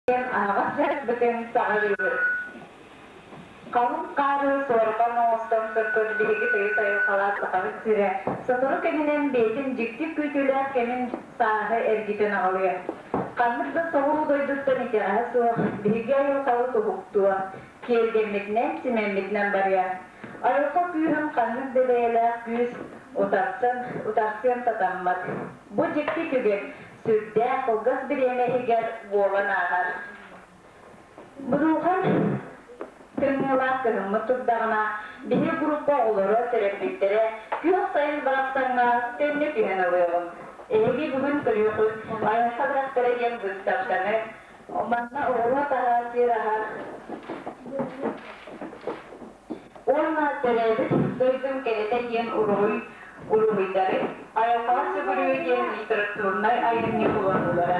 Аһаҕас дьарыкпытын саҕалыыбыт. Халыҥ хаары суорҕан оҥостон сыппыт биһиги тыйыс айылҕалаах Сахабыт сирэ сотору кэминэн бэйэтин дьикти күүтүүлээх кэмин сааһы эргитэн аҕалыа. Ханнык да соҕуруу дойдуттан итэҕэһэ суох биһиги айылҕабыт уһуктуо, киэргэммитинэн, симэммитинэн барыа. Айылҕа күүһүн ханнык да бэйэлээх күүс утарсан, утарсыан сатаммат. Бу дьикти түгэн сүрдээх кылгас бириэмэ иһигэр буолан ааһар. Будулҕан тымныылаах кыһыммыт турдаҕына, биһи группа оҕолоро, төрөппүттэрэ күөх сайын барахсаҥҥа төннө түһэн ылыаҕым. Эһиги бүгүн көрүөххүт айылҕа бырахтара диэн быыстапканы, манна оҕуруот аһа, сир аһа уонна төрөөбүт дойдум кэрэтэ диэн уруһуй уруһуйдары айылҕаҕа сүгүрүйүү диэн литературнай айымньы буланылара.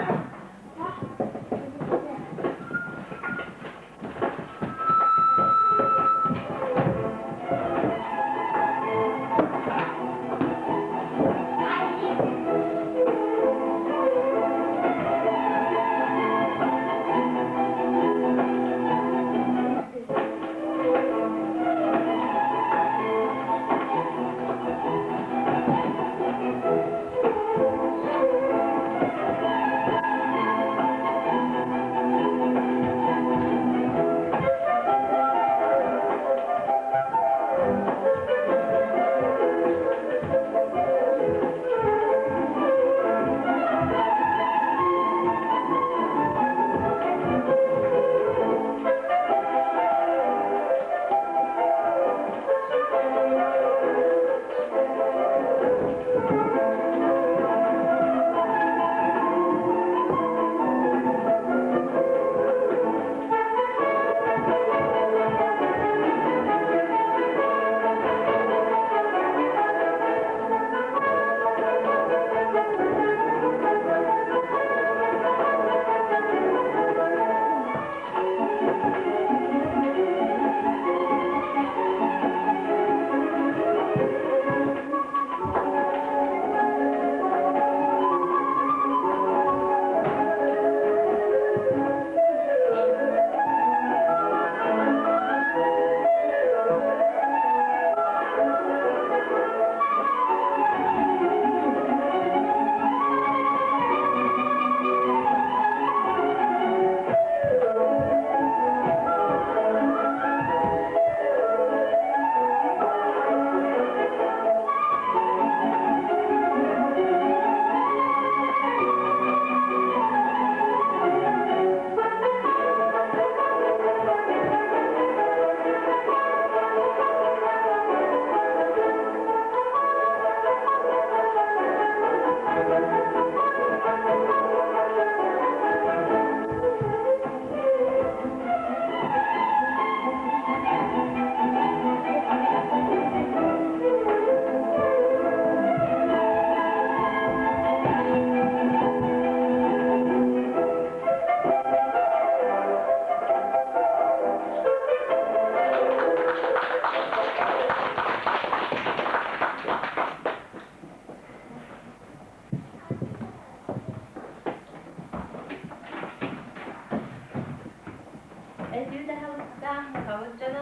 Этүү таһылыктаах сахабыт дьоно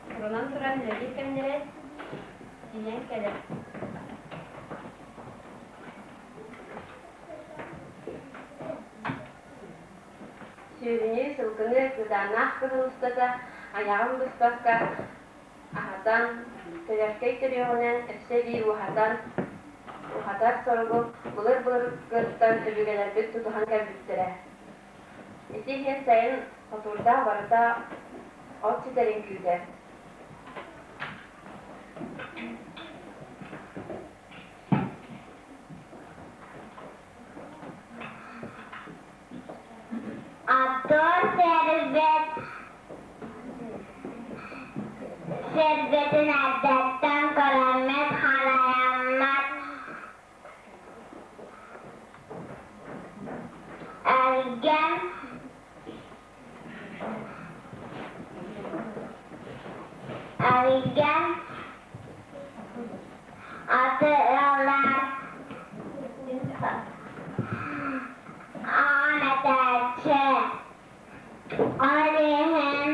турунан туран үлэлиир кэмнэрэ тиийэн кэлэр. Сүүрүнүү сылгыны кыыдааннаах кыһын устата айаҕын быспакка аһатан, төлөркөй төрүөҕүнэн өссө эбии уһатан, уһатар соругу былыр-былыргыттан өбүгэлэрбит тутуһан кэлбиттэрэ. Ити иһин сайын хотуурдаах барыта от ситэрин күүтэр. Аттор сэрбэт сэрбэтин эрдэттэн көрөммүт харайаммат өлгөм өлгөм аты ылар аҕам этээччи. Ол иһин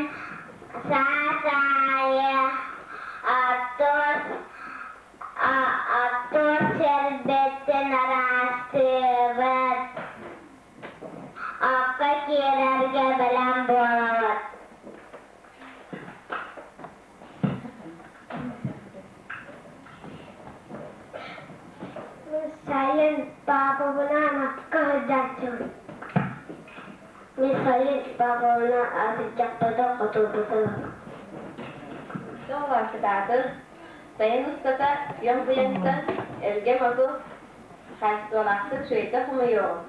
саас аайы оттуур оттуур сирбитин ыраастыыбыт, окко киирэргэ бэлэм буолабыт. Сайын паапабынаан акка сылдьааччыбын. Мин сайын паапабынаан атырдьахпытын хотуурбутун Тоҕо кытаатын, сайын устата күөх быйаҥтан өлгөм оту хаачыстыбалаахтык үчүгэйдик хомуйуоҕуҥ.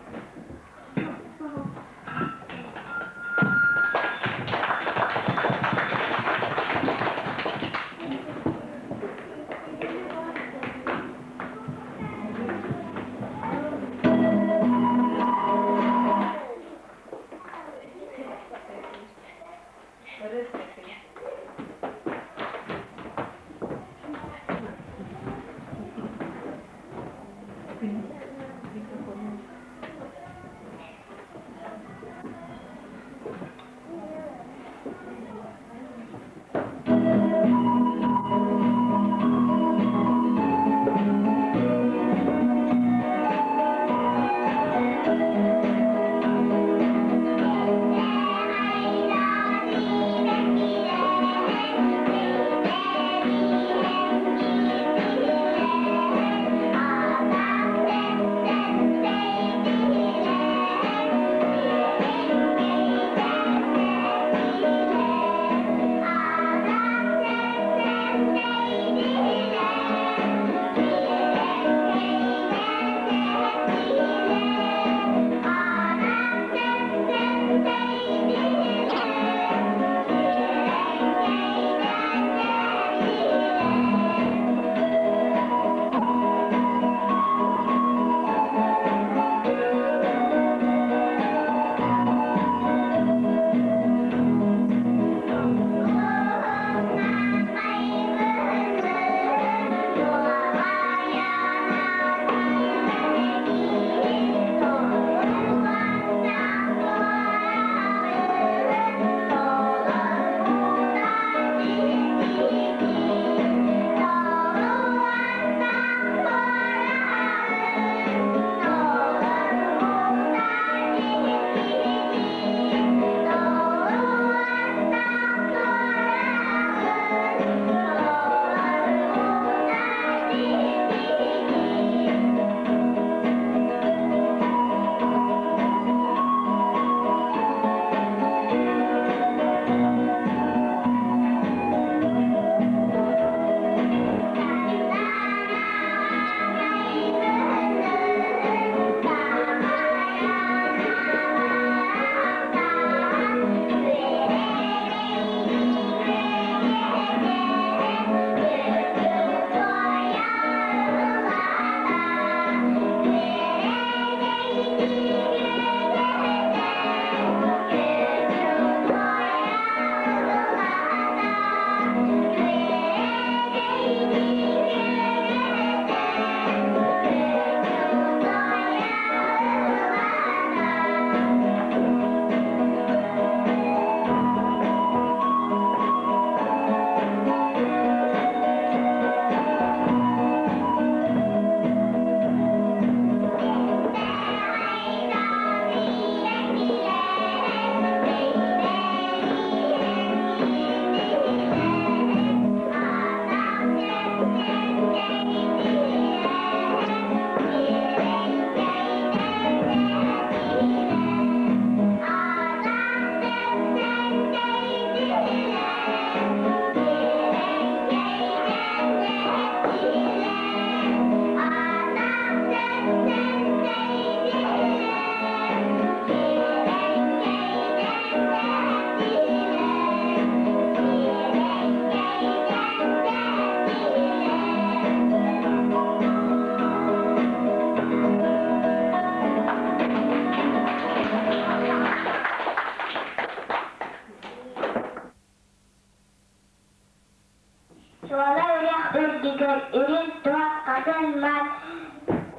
Суола үрэх үрдүгэр үрүҥ туох хатын мас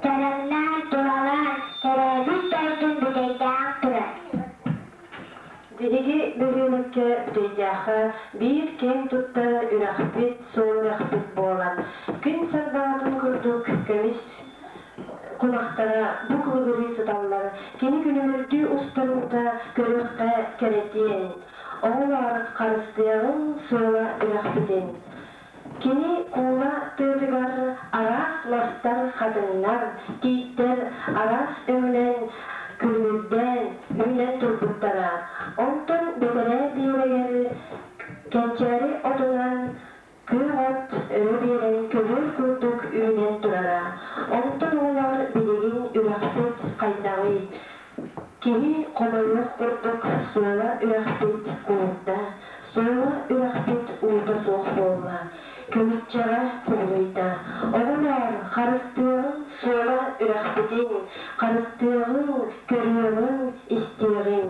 тараҥнаан тулалаан, төрөөбүт дойдум бүтэйдээх турар. Биһиги бөһүөлэккэ Бүтэйдээххэ биир киэҥ туттар үрэхпит, суол үрэхпит буолан, күн сардаҥатын курдук көмүс кумахтара бу кылыгырыы сыталлар, кини күлүмүрдүү устар уута көрүөххэ кэрэтиэн, оҕолоор, харыстыаҕыҥ суола үрэхпитин. Кини куула тыатыгар араас мастар, хатыҥнар, тииттэр араас өҥүнэн күлүмүрдээн үүнэн турбуттара. Онтон бэтэрээ биэрэгэр кэнчээри отунан күөх от өрө биэрэн көбүөр курдук үүнэн турара. Онтон оҕолор билигин үрэхпит хайдаҕый? Киһи хомойуох курдук суола үрэхпит куурда, суола үрэхпит уута суох буолла, көмүччэҕэ кубулуйда. Оҕолоор, харыстыаҕыҥ суола үрэхпитин, харыстыаҕыҥ, көрүөҕүҥ, истиэҕиҥ.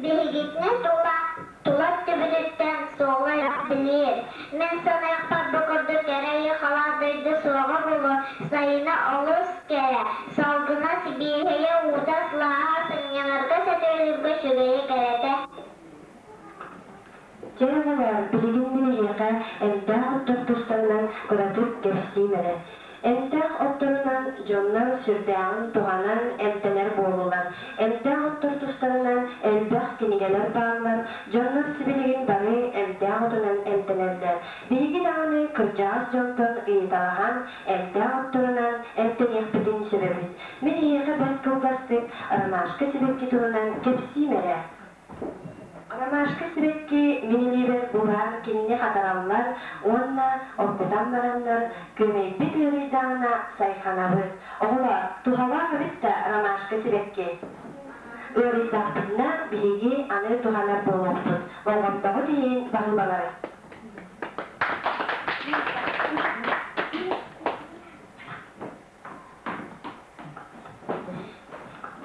Биһигитинэн тула тула өттүбүтүттэн суола билиэр. Мин саныахпар бу курдук кэрэ халаат дойду суоҕа буолуо, сайына олус кэрэ, салгына сибиэһэйэ, уута сылааһа, сынньанарга сөтүөлүүргэ үчүгэйэ кэрэтэ. Дьэ оҕолоор, билигин мин эһиэхэ эмтээх оттор тустарынан кыратык кэпсиим эрэ. Эмтээх отторунан дьоннор сүрдээҕин туһанан эмтэнэр буоллулар. Эмтээх оттор тустарынан элбэх кинигэлэр бааллар, дьоннор сибилигин бары эмтээх отунан эмтэнэллэр. Биһиги даҕаны кырдьаҕас дьонтон ыйыталаһан эмтээх отторунан эмтэниэхпитин сөбөбүт. Мин эһиэхэ бэрт кылгастык ромашка сибэкки туһунан кэпсиим эрэ. Ромашка сибэкки мин илиибэр буһан кинини хатараллар уонна оргутан бараннар күөмэйбит ыарыйдаҕына сайханабыт. Оҕолоор, туһалаах эбит да ромашка сибэкки? Ыарыйдахпытына биһиги аны туһанар буолуохпут. Болҕомтоҕут иһин баһыыбалары.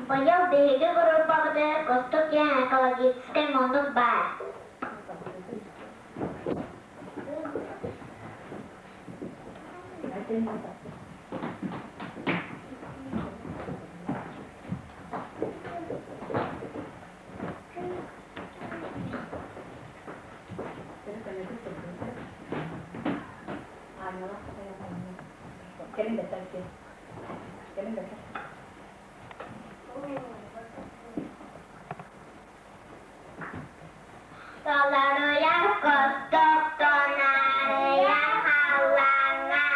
Быйыл биһиги группабытыгар Кустук диэн экологическай муннук баар. Толоруйар кустук тунаарыйар халлааҥҥа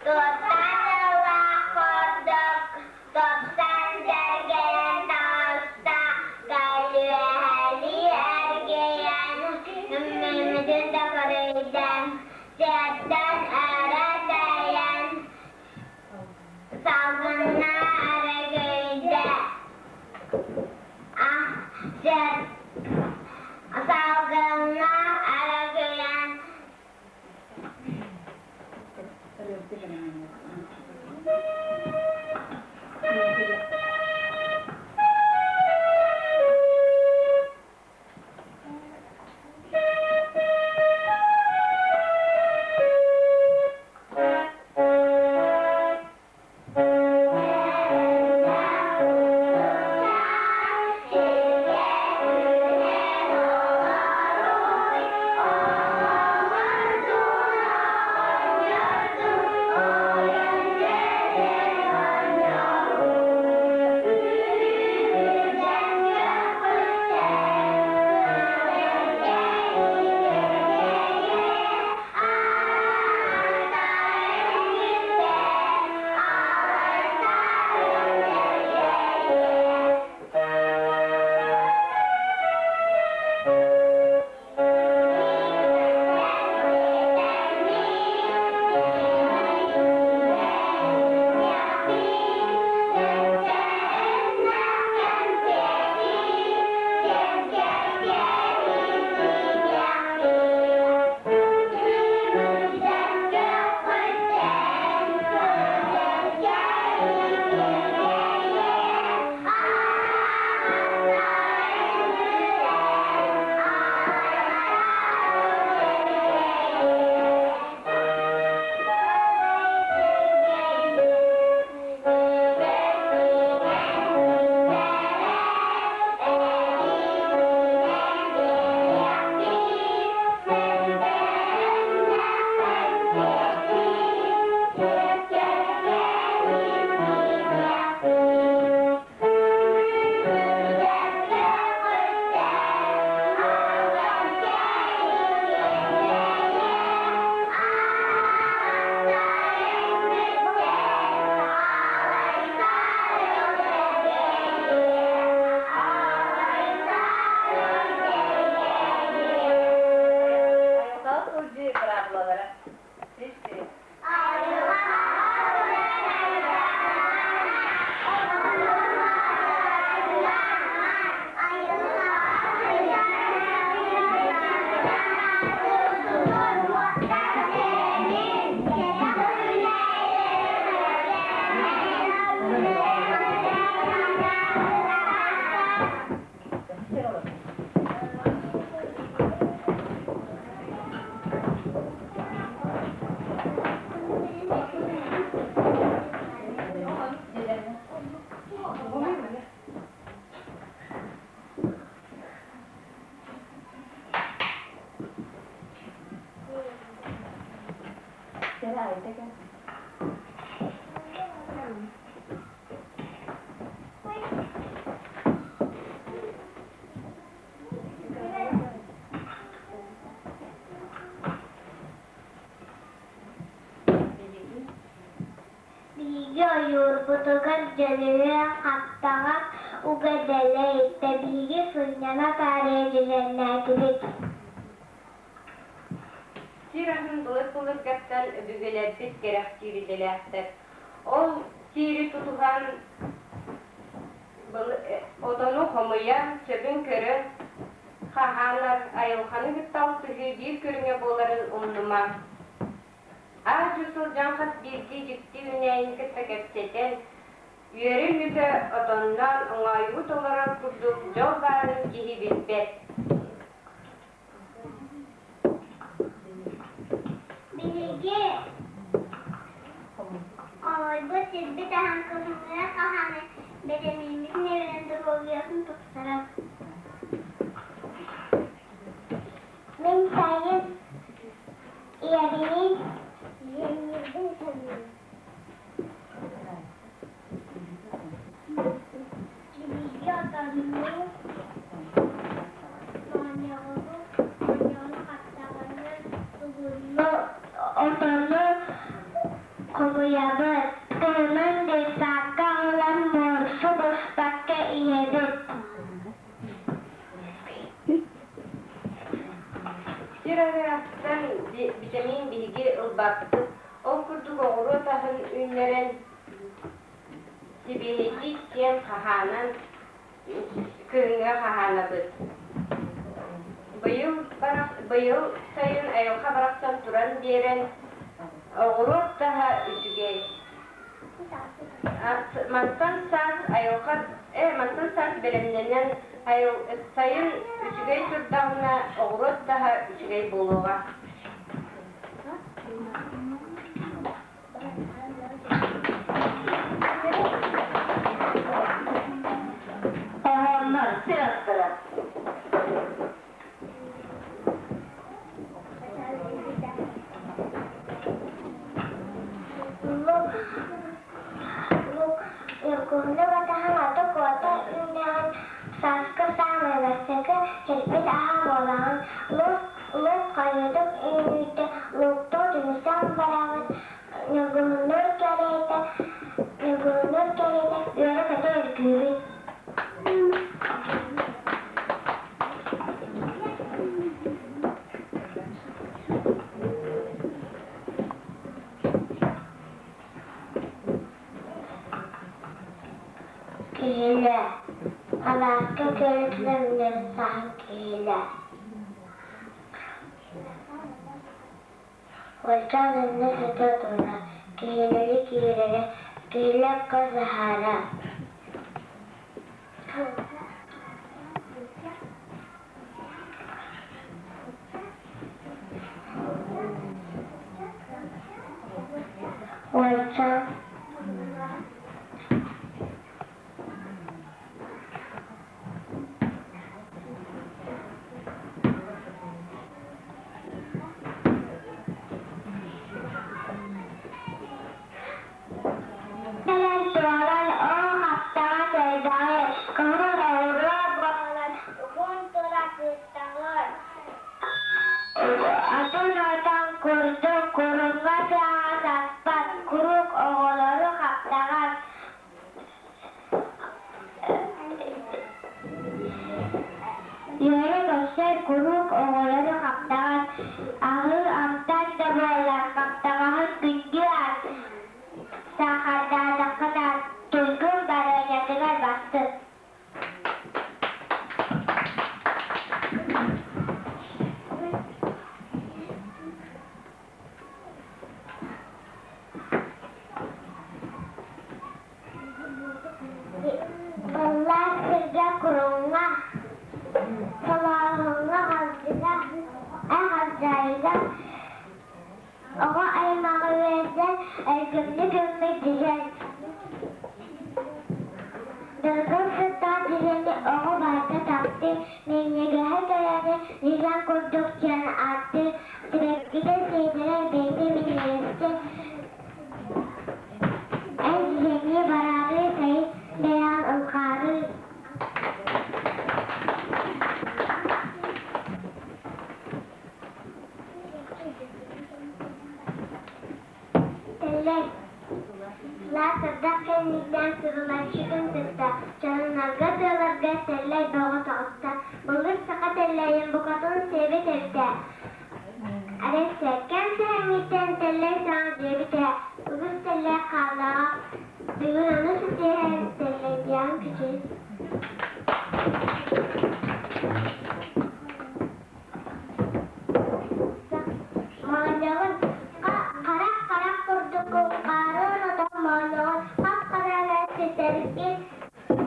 туттар ыллаах курдук тупсан дьэргэйэн таҕыста, көлүөһэлии эргийэн мүммүтүн да көрүйдэ, сиэттэн өрө тэйэн салгынна өрөгүйдэ, салгыҥҥа өрөгүйэн Биһиги ойуурбутугар дьөлүһүөн хаптаҕас уга дэлэй, тэбииги сынньана таарыйа дьүһүннээтибит. Сир аһын былыр-былыргаттан өбүгэлэрбит кэрэхсиир идэлээхтэр. Ол сири тутуһан отону хомуйан, сөбүн көрөн хаһаанар айылҕаны кытта алтыһыы биир көрүҥэ буоларын умнума. Аа-дьуу сылдьан хас биирдии дьикти үүнээйини кытта кэпсэтэн, үөрэ-мүкэ отонноон оҥоойугу толорор курдук дьол баарын киһи билбэт. Биһиги хомуйбут сирбит аһын кыһыҥҥыга хаһаанан битэмииммитин эбинэн доруобуйатын тупсарар. Мин сайын ийэбиниин дьиэнньирбин саныыбын. Биһиги отоннуу, моонньоҕону, моонньоҕону хаттаҕаны, тугунну отону хомуйабыт. Кыһынын детсадка ылан муорсу буспакка иһэбит. Сир аһыттан битэмиин биһиги ылбаппыт. Ол курдук оҕуруот аһын үүннэрэн, сибиэһэйдик сиэн хаһаанан, кыһыҥҥа хаһаанабыт. Быйыл, быйыл сайын айылҕа барахсан туран биэрэн, оҕуруот таһа үчүгэй. Мантан саас айылҕа мантан саас бэлэмнэнэн сайын үчүгэй турдаҕына оҕуруот таһа үчүгэй буолуоҕа. Хоһооннор сир астара. Ньургуһуну батыһан аты куота үүннэҕин сааскы саамай бастакы сирбит аһа буолаҕын. Лук, лук хойуутук үүнүүтэ луктуу түмсэн бараҕыт ньургуһуннуур кэриэтэ, ньургуһуннуур кэриэтэ үөрэ-көтө үргүүбүт. Киһилэ, алааска кэлэн саһан киһилэ. Уолчаан онно сыта турар, киһилэри киирэрэ, киһилэ акка саһаара. Уолчаан Кэлэн туолан ол хаптаҕас элбэҕи, кыһыл оҕуруо буолан уһун тура сыттаҕын. Атын отон курдук куруҥҥа тыаҕа саспат, куруук оҕолору хаптаҕас Үөрэ көрсөр куруук оҕолору хаптаҕас, аһыы амтан да буоллар хаптаҕаһын күндү ас, саахардаатаххына туйгун барыанньатыгар бастын. Быллаах сиргэ куруҥҥа, солооһуҥҥа халдьыга, халдьаайыга оҕо аймаҕы үөрдэн өлгөмнүк үүммүт дьүһүн. Дыргыл сыттаах дьүһүнү оҕо барыта таптыыр, минньигэһи кэрэни дьүһүн курдук диэн ааттыыр, сибэккитэ сиэдэрэй бэйэтэ минньигэстик. тэллэй бөҕө таҕыста. Былыр саха тэллэйин букатын сиэбит эбитэ. Арай сэркээн сэһэҥҥиттэн тэллэй саҥа диэбитэ, үгүс тэллэй хааллаҕа, бүгүн ону ситиһэн тэллэйдиэҕин күчүй. Моонньоҕун харах-харах курдук хаарын отон моонньоҕун хап-хараҥа ситэргин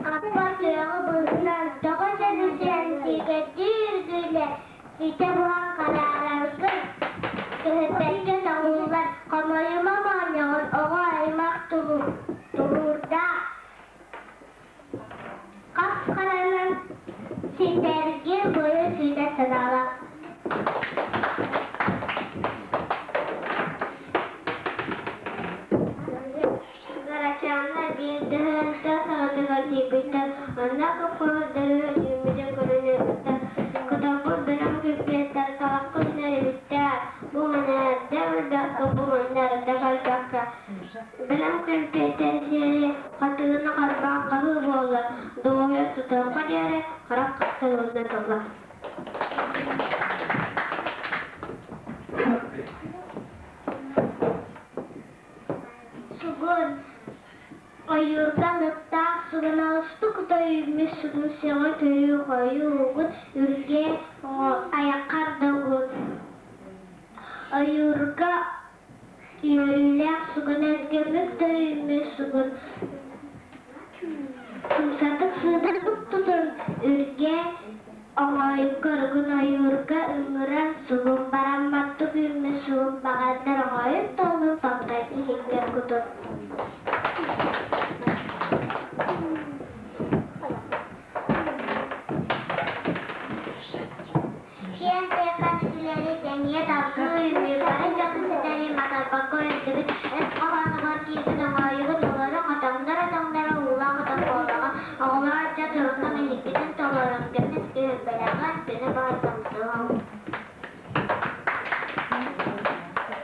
хаппа күөҕү быыһынан тоҕо дьөлүтэн сиикэйдии үргүлэ ситэ буһан хараараргын көһүппэккэ тоҕуллар хомойума моонньоҕун оҕо аймах тулуурдаах Хап-харанан ситэргэ быйыл күүтэ санаалаах. Кырачааннар биир тыһыынча саҕатыгар тиийбиттэр, онно кып-кыһыл үүммүтүн көрөн ылбыттар. Кытарбыт бэлэм килбиэттэр талахха үүнэр эбиттэр, бу манна эрдэ өлбөккө, бу манна эрдэ көрбөккө. Бэлэм кэмпиэттэр сиэри хатыыны харбаан хаһыы буолла, дуоһуйа сытыахха диэри харах хахсан уонна тылла. Сугун ойуурга алыптаах сугуналыстык утуйуммут сугун сөҕө көрүү хойуу угун үргэ айаххар да угун. Ойуурга Үөрүүлээх сугун өлгөмүк да үүммүт сугун сымсатык сыыдамнык тутун үргэ оҥоойукка оругун ойуурга ыҥыран сугун барамматтык үүммүт сугун баҕардар оҥоойук толлун томтой иһиккэ кутун. Киэҥ тыахан үлэни сэниэ тардыы үүнүү бары дьону ситэри матарбакка үөрдүбүт, өс хоһоонугар киирбит оҥоойугу толору хотоҥноро-отоҥноро уулаах отон буоллаҕа, оҕолоор дьэ туруннуҥ иликкитин толоруҥ, көмүс түһүлгэлээҕин күнү быһа тымтыаҥ.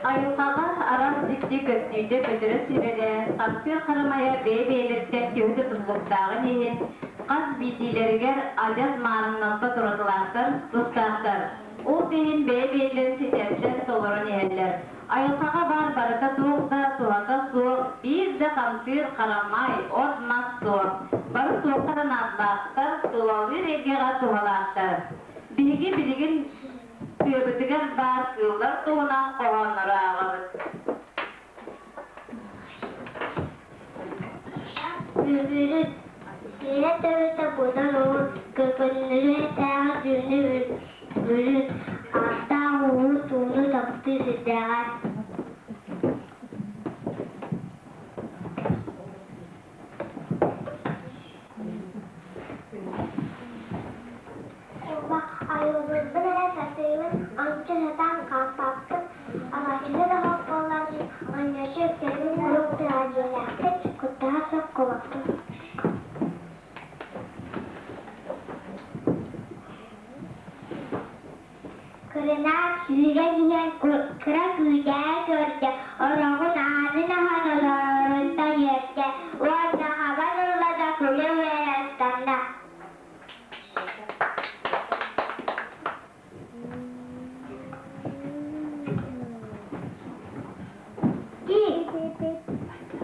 Айылҕаҕа араас дьикти көстүүтэ көтөрө сүүрэрэ, хамсыыр харамайа бэйэ-бэйэлэриттэн төһө да тутулуктааҕын иһин, хас биирдиилэригэр адьас маарыннаспат уратылаахтар, тустаахтар. Ол да иһин бэйэ-бэйэлэрин ситэрсэн толорон иһэллэр. Айылҕаҕа баар барыта туох да туһата суох, биир да хамсыыр харамай, от-мас суох. Бары туохха да наадалаахтар, тулалыыр эйгэҕэ туһалаахтар. Биһиги билигин тыабытыгар баар кыыллар туһунан хоһооннору ааҕабыт. Бүгүрүт, сиэрэ төбөтө быдан уһун, көкөннөрү этээҕи дьүһүнү бүрүн, ааттаах ууну тууну таптыы сирдээҕэ. Куобах айылгырбын эрэ сатыыбын, ончу сатаан хаампаппын, алаадьыны да хопполлооччу, онньоччу үктэлбин куруук тыаҕа дьиэлээхпин, куттаһа суох куобахпын. Кырынаас сүүрэн иһэн кыра күүтээ көрдө, ороҕун аанын аһан олороруттан үөрдэ уонна хабан ылла да күлэ үөрэ ыстанна.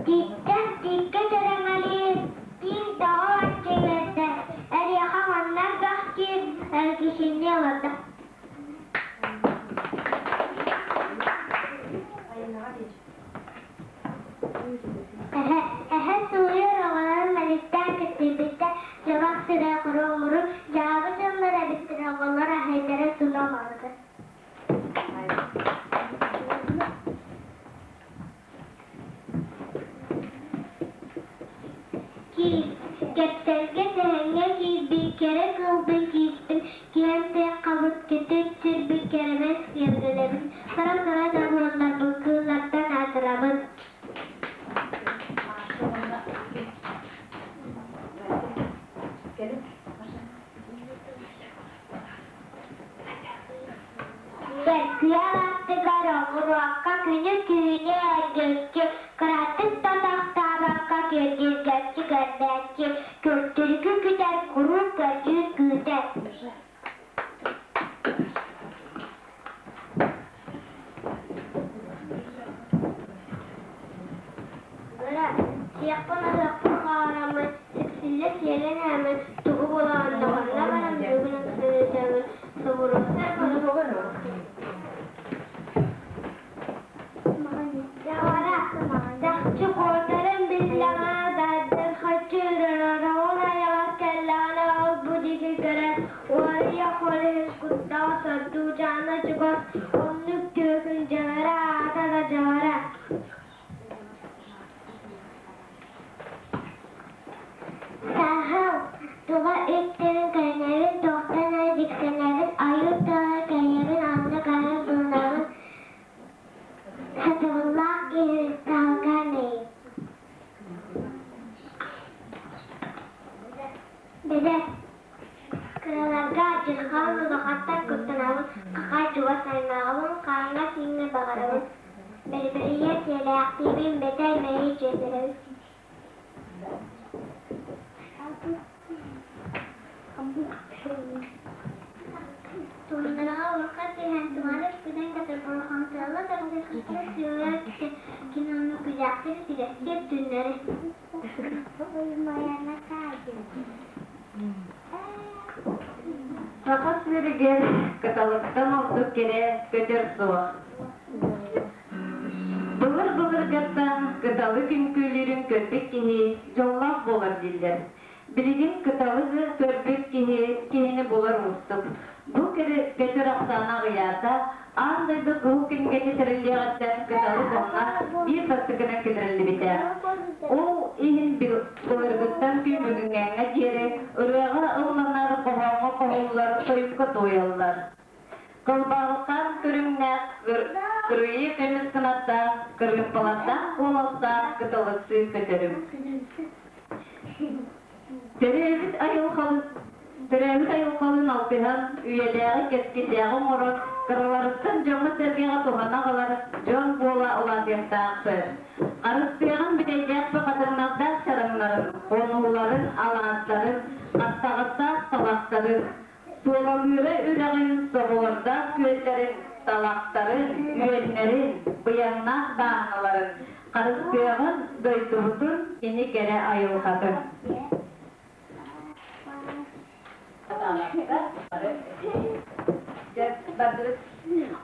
Тииттэн тииккэ тэрэҥэлиир, тииҥ тоҕо аччыйыарда, эриэхэ манна элбэх диир, эргичиҥҥэ олордо. Эһэ, эһэ сууйар оҕолорун мэликтээн кэттийбиттэр, дьабах сирэ хоруоҥуру, дьаабы дьоннор эбиттэр, оҕолор аһайдара суна олордо. Кэпсэлгэ сэһэҥҥэ киирбит кэрэ кыылбын кииспин, киэн тыаххабыт кэтит сирбит кэрэмэс киэргэлэбин, кыра-кыра да буолларбын кыыллартан аатырабын. Бэркиэ аттыгар оҕуруокка күнү-түүнү эргиччи кыратык да тохтообокко Куоракка киэргилгэччи көрбөөччү, Күлтүрүкү күтэр, куруук көрдүүр күүтэр. Быра, сиэхпин-аһыахпын баҕараммын, сиксиллэ сиэлэн иһэммин, тугу булаҕын да ханна баран бүгүн ыксаныытабын, собуруостар Дьаҕара, чахчы куотарын биллэҕинэ, дардын хаччы үрэр, ол айаҕар кэллэҕинэ ол-бу диэки көрөр, уолуйах ол иһин куттаҕа сордуу-дьаана чугас, оннук түөкүн дьаҥара аата да дьаҥара. Саһыл, туга үттэрин көрүнэбин, туохтан эрэ дьиксинэбин, ойуур тыала кэйэбин, онно көрөн булунабын, Сатабыллаах киһи таһылга мэйик. Бэдэр Кыраларга адьырҕа улахантан куттанабын, хахай чугас аймаҕабын, хааҥҥа-сииҥҥэ баҕарабын, бэрбэрийэ сиэлээхтиибин, бэтэй мэйи дьиэтэрэбин. Туундараҕа уурха түһэн, туманы үппүтүн кытары бурхамтыалла тардыһыахтара сыылар кинону күлээхтик итигэстиир түннэри. Саха сиригэр кыталыктан ордук кэрэ көтөр суох. Былыр-былыргаттан кыталык үҥкүүлүүрүн көрбүт киһи дьоллоох буолар дииллэр. Билигин кыталыгы көрбүт киһи киһини булар уустук. Бу көтөр ахсаана аҕыйаата, аан дойду кыһыл кинигэни тэриллиэҕиттэн кыталык онно биир бастакынан киллэриллибитэ. Ол иһин былыргыттан күн бүгүҥҥээҥҥэ диэри ырыаҕа ылланар, хоһооҥҥо хоһуллар, тойукка туойаллар. Кылбаҕалаан көрүҥнээх кырыйыы көмүс кынаттаах, кырыымпалардаах куоластаах кыталыктыы көтөрүм. Төрөөбүт айылҕалын төрөөбүт айылҕалыын алтыһан, үйэлээҕи кэскиллээҕи оҥорон, кыраларыттан дьоҥҥо-сэргэҕэ туһана аҕалар дьон буола улаатыахтаахпыт. Харыстыаҕын бүтэйдээх бухатыҥнардаах чараҥнарын, хонууларын, алаастарын, хаттаҕастаах талахтарын, Туолалыыра үрэҕин соболордоох күөллэрин, талахтарын, үөннэрин, быйаҥнаах бааһыналарын, харыстыаҕын, дойдубутун кини кэрэ айылҕатын.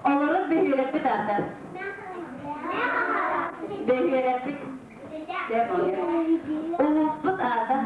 Олорор бөһүөлэкпит аата? Бөһүөлэкпит. Улууспут аата?